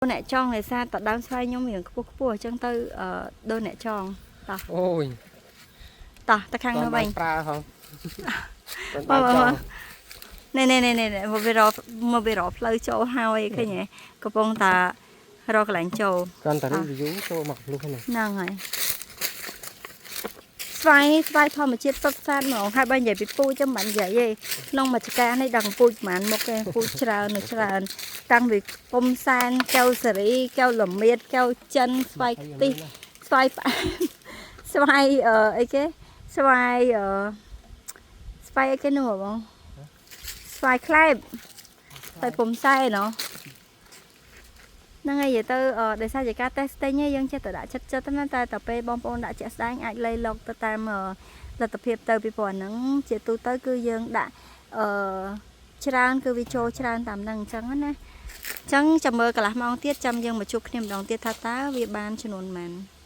អ្នកចង់ដោយសារតដើមស្វាយខ្ញុំរៀងខ្ពស់ខ្ពស់អញ្ចឹងទៅអឺដូចអ្នកចង់តោះ អូយ តោះទៅខាងនោះវិញ ប្រើហង បងបងនេះនេះនេះនេះមកវារកមកវារកផ្លូវចូលហើយឃើញទេកំពុងតារកកន្លែងចូល កាន់តែ review ចូលមកលុះហ្នឹង ហ្នឹងហើយស្វាយនេះស្វាយធម្មជាតិសុទ្ធសាធហ្មងហើយបើនិយាយពីពូជចាំមិននិយាយទេក្នុងមួយចការនេះដល់ពូជប្រហែលមុខទេពូជច្រើននៅច្រើន តាំងពីពុំសែនកែវសេរីកែវល្មៀតកែវចិនស្វាយខ្ទិះស្វាយផ្អែមស្វាយអឺអីគេស្វាយអឺស្វាយអីគេនោះហ៎បងស្វាយក្លែបស្វាយពុំសែនណោះហ្នឹងហើយនិយាយទៅអឺដោយសារជាការ testing ឯងយើងចេះតែដាក់ចិត្តចិត្តណាតែដល់ពេលបងប្អូនដាក់ជាក់ស្ដែងអាចលៃលកទៅតាមអឺលទ្ធភាពទៅពីព្រោះអាហ្នឹងជាទូទៅគឺយើងដាក់អឺច្រើនគឺវាចូលច្រើនតាមហ្នឹងអញ្ចឹងណា អញ្ចឹងចាំមើលកន្លះម៉ោងទៀតចាំយើងមកជួបគ្នាម្ដងទៀតថាតើវាបានចំនួនប៉ុន្មាន។